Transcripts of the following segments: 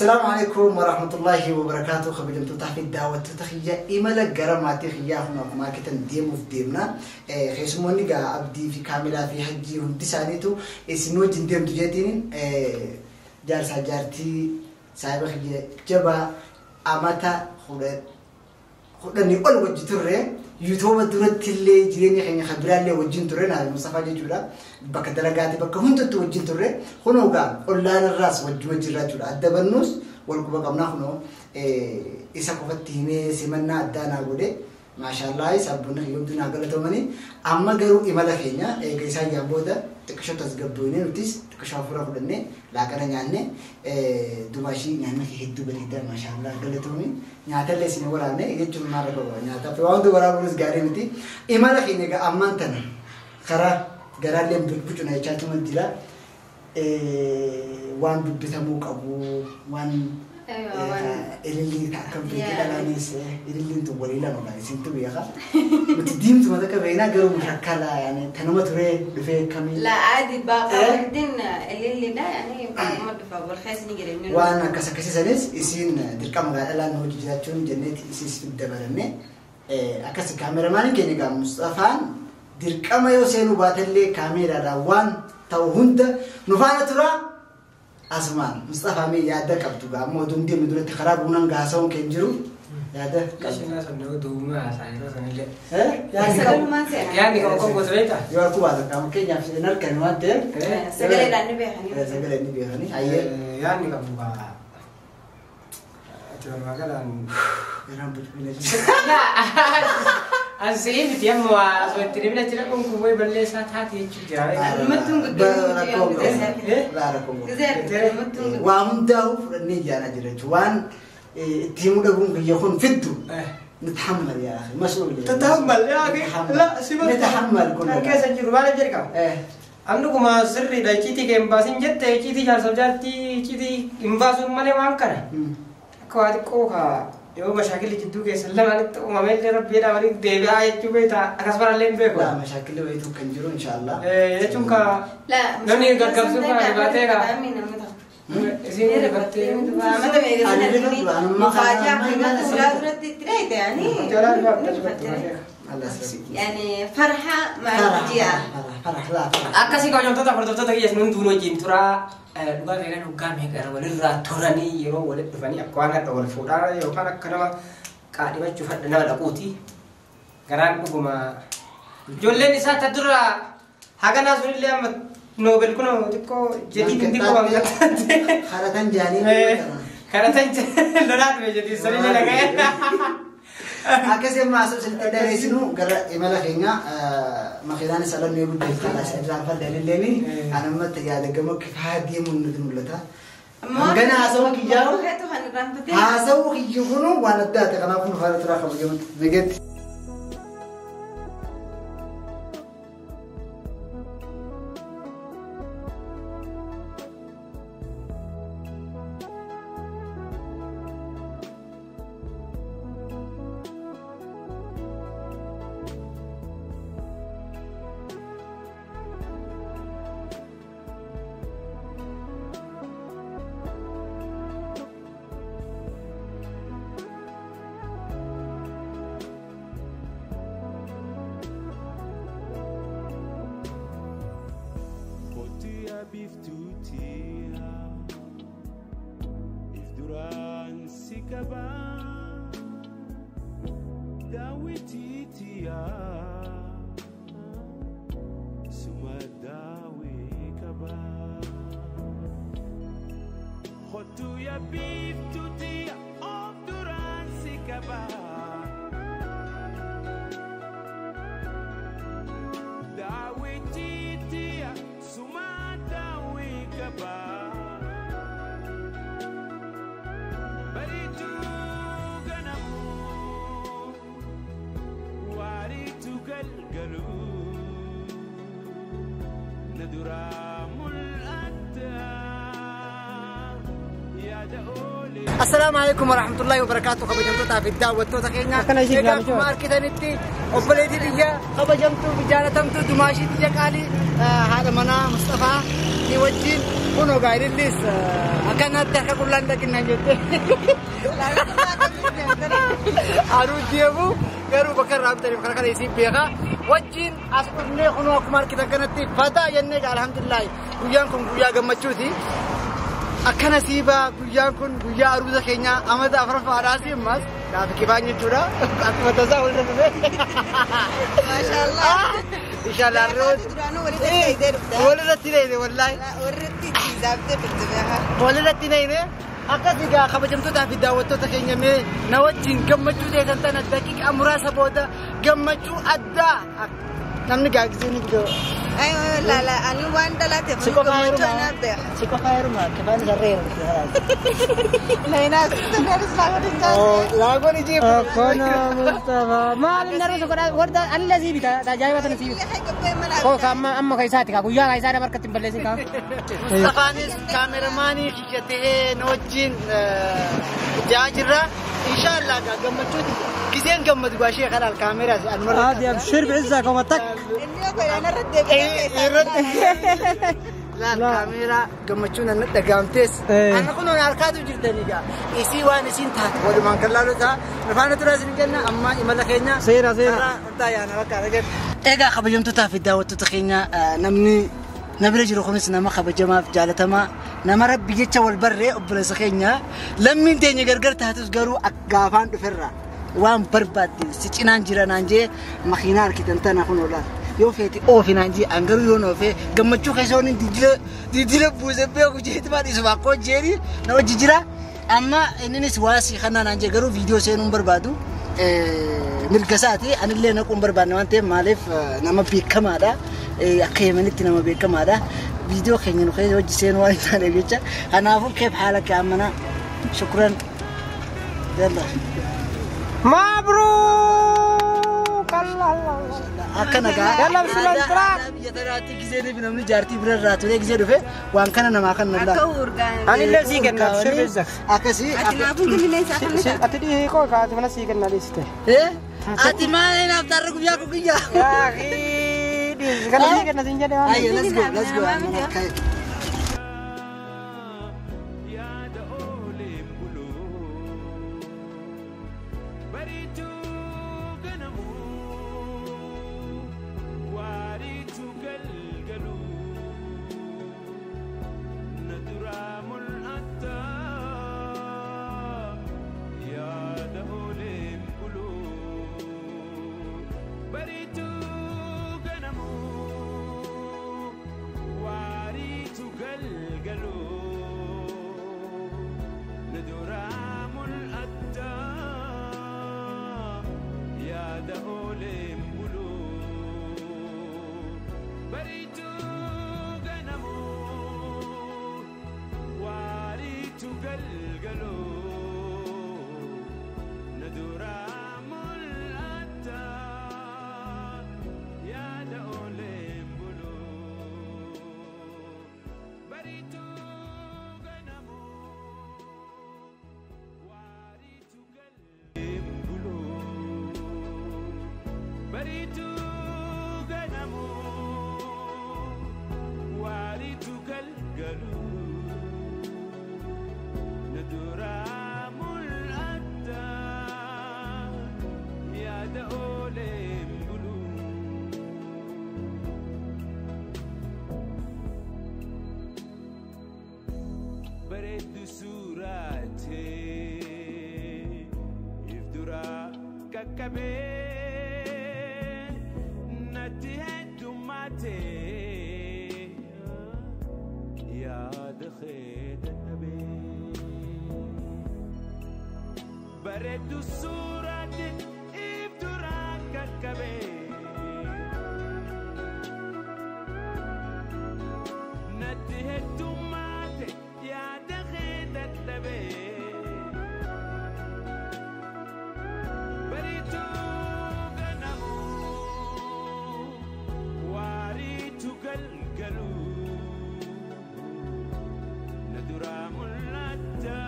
Assalaamu alaikum warahmatullahi wabarakatuh. Kabajamtoota fi daawwattoota kiyya imala gara maatii kiyyaa kun akkuma argitan deemuuf deemna. Keessummoonni gaa Abdii fi Kaamilaa fi Hajjii hundi isaaniitu isin wajjin deemtu jeetiin jaarsaa jaartii saahiba kiyya jabaa amata 10 ol wajji turre yuutuuba duratti illee jireenya keenya kan biraallee wajjin turre naaf Mustafaa jechuudha. Bakka dalagaati bakka hundattuu wajjin turre kunoo gaa ollaan irraas wajjuma jirra jechuudha. Adda bannuus wal quba qabnaa kunoo isa qofatti himee simannaa addaa naa godhe. Maashaallah sabboonni kiyyoomtuu naa galatoomanii amma garuu imala keenya eega isaan yaan booda xiqqishoo tasgabboonee nutis xiqqishoo hafuura fudhannee laaqana nyaanne dubaashii nyaanni kee hedduu bareeda maashaallah galatoomi nyaatallee isin waraabne jechuun maal rakkoo qaba nyaataaf waan hundi waraabuunis gaarii miti imala keenya egaa ammaan tana karaa garaallee bucuna jechaatuma jira waan dubbitamuu qabu waan ilillii akkam beekee dhalaanis ililliin tun walii lama kan isintu beeka. Nuti diimtuma takka beeknaa garuu mushakkala yaani tanuma turee dhufee kamii. لا عادي باقي وحدين اللي لا يعني ما دفع والخيس نجري منه. Waan akkas akkasiisanis isiin dirqama gaa dhalaan hojii jiraachuun jenneeti isiis dabalanne akkas kaameramaaniin keenya gaa Mustafaan dirqama yoo seenuu baatellee kaameeraadhaan waan ta'u hunda nu faana turaa. Asumaan Mustafaa mee yaada qabdu gaa amma oduun deemnu duratti karaa buunaan gaasa'uun keenya jiru yaada qabdu. Isheen haasofne duumaa haasaa yeroo sanillee. Yaadni qabu. Sagalumaan seenaa. Yaadni qabu kun gosa beektaa? Yoo harku baatan qaama keenyaaf hin harkan waan ta'eef. Sagaleedhaan ni beekanii. Sagalee ni beekanii. Ayyee. Yaadni qabu gaa. Ati walumaa galaan. Garaan bulbila. Asii miti amma waa osoo itti dhibna jira kun kun wayi balleessaa taate jechuu jira. Uummattuun Rakkoo qabu. Rakkoo qabu. Waa hundaa'u fudhannee ijaanaa jira jechuudha. Waan itti himuu dhabuun kiyya kun fiddu. نتحمل يا اخي مسؤولية. تتحمل يا اخي لا سيبك نتحمل كلنا. Keessa jiru maaliif jedhama? Amni kuma sirriidha icciitii kee hin baasin jette icciitii jaarsaaf jaartii icciitii hin baasuun malee waan kana. Akka waa xiqqoo kaa yoo mashaakilli jidduu keessa lamaanitti uumamee illee rabbiidha waliin deebi'aa jechuu beektaa akkasuma illee hin beeku. لا مشاكل ويتو كان جرو ان شاء الله. Jechuun kaa لا namni gaggabsuu kaa dhibaatee kaa isiin dhibattee الله يسلمك. يعني فرحة مع الفجيعة. فرح لا فرح. Akkasii kabajamtoota hordoftoota kiyya nun duun wajjin turaa dhugaa seenaa dhugaa meeqana walirraa turanii yeroo walitti dhufanii akka waan hadha wal fuudhaa yookaan akka nama qaadhimachuuf hadha nama dhaquuti. Garaan dhuguma ijoolleen isaa ta dura haganaa sunillee amma noobel kun xiqqoo jedhii xiqqoo waan gattaate. Haratan jaanii. Karatan lolaa dhufe jedhii sanillee dhaga'e. Akkasii amma asoo isinitti dheeresinu gara imala keenya makiinaan isa lammii guddaa kanas irraan faddanilleeni anamatti yaada gamoo kifaa deemuun nuti mul'ata. Gana haasawuu kiyyaa haasawuu kiyyu kunu waan addaati kanaaf nu faana turaa kabajamutti nageetti. Biftutia if duran sikaba dawititia suma dawe kaba khotu ya biftutia of duran sikaba dawititia suma Baritu ganamu waritu galgalu nadura mul'atta yaada oole. Assalaamu alaikum warahmatullahi wabarakaatuh kabajamtootaa fi daawwattoota keenya. Akkana ishii Egaa ilaalchuu. akkuma argitanitti obboleettii xiyya kabajamtuu fi jaalatamtuu Dumaashii xiyya qaalii haadha manaa Mustafaa ni wajjin kunoo gaa'ilillis akkanatti harka qullaan dhaqinnaan jette. Aduu deemu garuu bakka irraa bitaniif kana kana isiin beeka. Wajjin as dhufnee kunoo akkuma argitan kanatti fataa jennee alhamdulillahi guyyaan kun guyyaa gammachuuti. Akkana siibaa guyyaan kun guyyaa aruuza keenyaa amata afuraffaadhaas ammas gaafa kifaan jechuudha. Akkuma tasaa walirra dhufe. Maashaallah. Inshallah Duraanuu walitti dheeyitee dhufte. Walirratti dheeyite wallaahi. Warratti jiisaabtee dhufte beekaa. Walirratti dheeyite akkas egaa kabajamtootaa fi daawwattoota keenya mee na wajjin gammachuu teessan tana daqiiqaa muraasa booda gammachuu addaa namni gaagisee ni gidoo. Laala ani waan dhalateef Si qofaa gammachuu heerumaa? anaaf beeka. Si qofaa heerumaa kifaan sarree heerumte. Laayinaa asitti laagoon hin jaalle. Laagoon ijii. Akkana Mustafa. Maal inni aruusa godhaa warda anillee sii bita ajaa'iba tana sii bita. Koo ka amma amma ka isaati ka guyyaa ka isaa dabarkatti hin balleessin ka. Mustafaanis kaameramaanii kiyya ta'ee na wajjin jaa jirra. Inshaallah gaa gammachuuti. Giseen gammadu baashee kanaan kaameraa anuma عادي ابشر بعزك ومتك Inni yoo godhaan irratti deebi'ee keessaa. Laal kaameraa gammachuun anna dhagaamtes. Anna kun harkaatu jirtanii gaa. Isii waan isiin taate walumaan kan laalu ta'a. Nufaana turaa isin jenna amma imala keenya. Seera, seera. Karaa hundaa yaana bakka argate. Egaa kabajamtootaa fi daawwattoota keenya namni na bira jiru kunis nama kabajamaaf jaalatamaa nama rabbi jecha wal barree obboleessa keenya lammiin teenya gargar taatus garuu gaafaan dhuferra waan barbaadde si cinaan jira naan jee makiinaa harkitan tana kun olaal yoo feeti oofi naan jee an garuu yoon oofee gammachuu keessa waan didila buuse beeku jeeti maa dhiisuma akkoo jeeni na wajji jira amma inninis waasii kanaa naan jee garuu viidiyoo seenuu hin barbaadu. Mirga isaati anillee naquu hin barbaanne waan ta'eef maaliif nama beekamaadha akka Yemenitti nama beekamaadha viidiyoo keenya nu keessa hojii seenuu waan hin taaneef jecha kanaafuu keef haala kaamana shukran yalla مبروك الله الله akka nagaa Yalla bismillah aadaa biyya tanaatti gisee fi namni jaartii bira irraa turee gisee dhufe waan kana namaa kan Akka nallaa urgaan. Anillee sii kenna abshir بعزك akkasii Ati naafuu kenninee isaa kan ati dhihii koo kaati mana sii kenna dhiiste ati maal naaf taarra guyyaa kun guyyaa يا اخي dhiisi kana sii kenna siin jedhe waan Ayyo, let's go, let's go. Yaada ooleen buluu bariituu ganamuu waariituu galgaluu na duraa mul'atta yaada ooleen buluu bariituu ganamuu waariituu galgaluu na duraa mul'atta yaada ooleen buluu bariituu ganamuu waariituu galgaluu na duraa mul'atta yaada ooleen buluu bariituu ganamuu waariituu galgalee buluu bariituu ganamuu waariituu galgaluu na duraa mul'atta yaada ooleen buluu. Bareeddu suuraatee if duraa qaqqabee natti heddummaatee yaada kee dadhabee. Bareeddu suuraatee if duraa qaqqabee. Natti heddummaate yaada kee dadhabee. Bariituu ganamuu waariituu galgaluu na duraa mul'atta.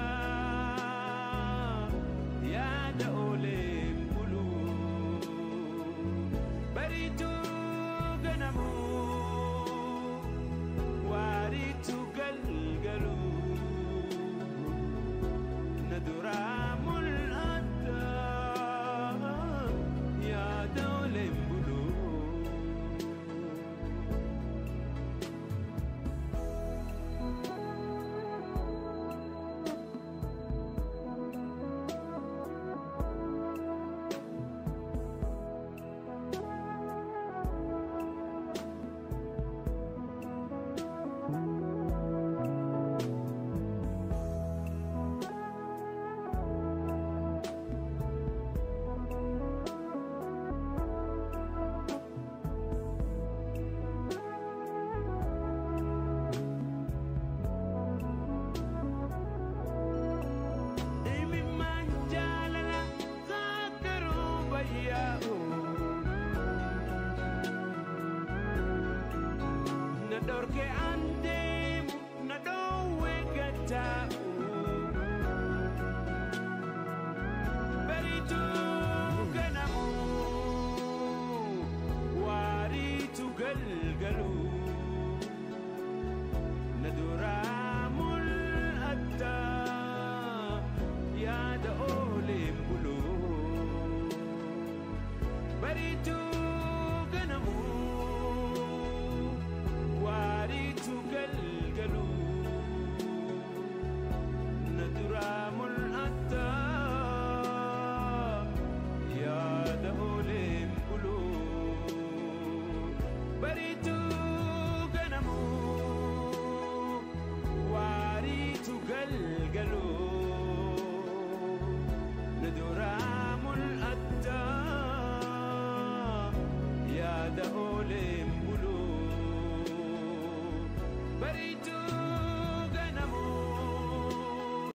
Dhorke an deemu na dhoowwe gataa'u. Bariituu ganamu waariitu galgalu na duraa mul'atta yaada ooleen bulu. Bariituu ganamu waariitu galgalu na duraa mul'atta yaada ooleen bulu. Bariituu ganamu waariitu galgalu na duraa mul'atta yaada ooleen bulu. Bariituu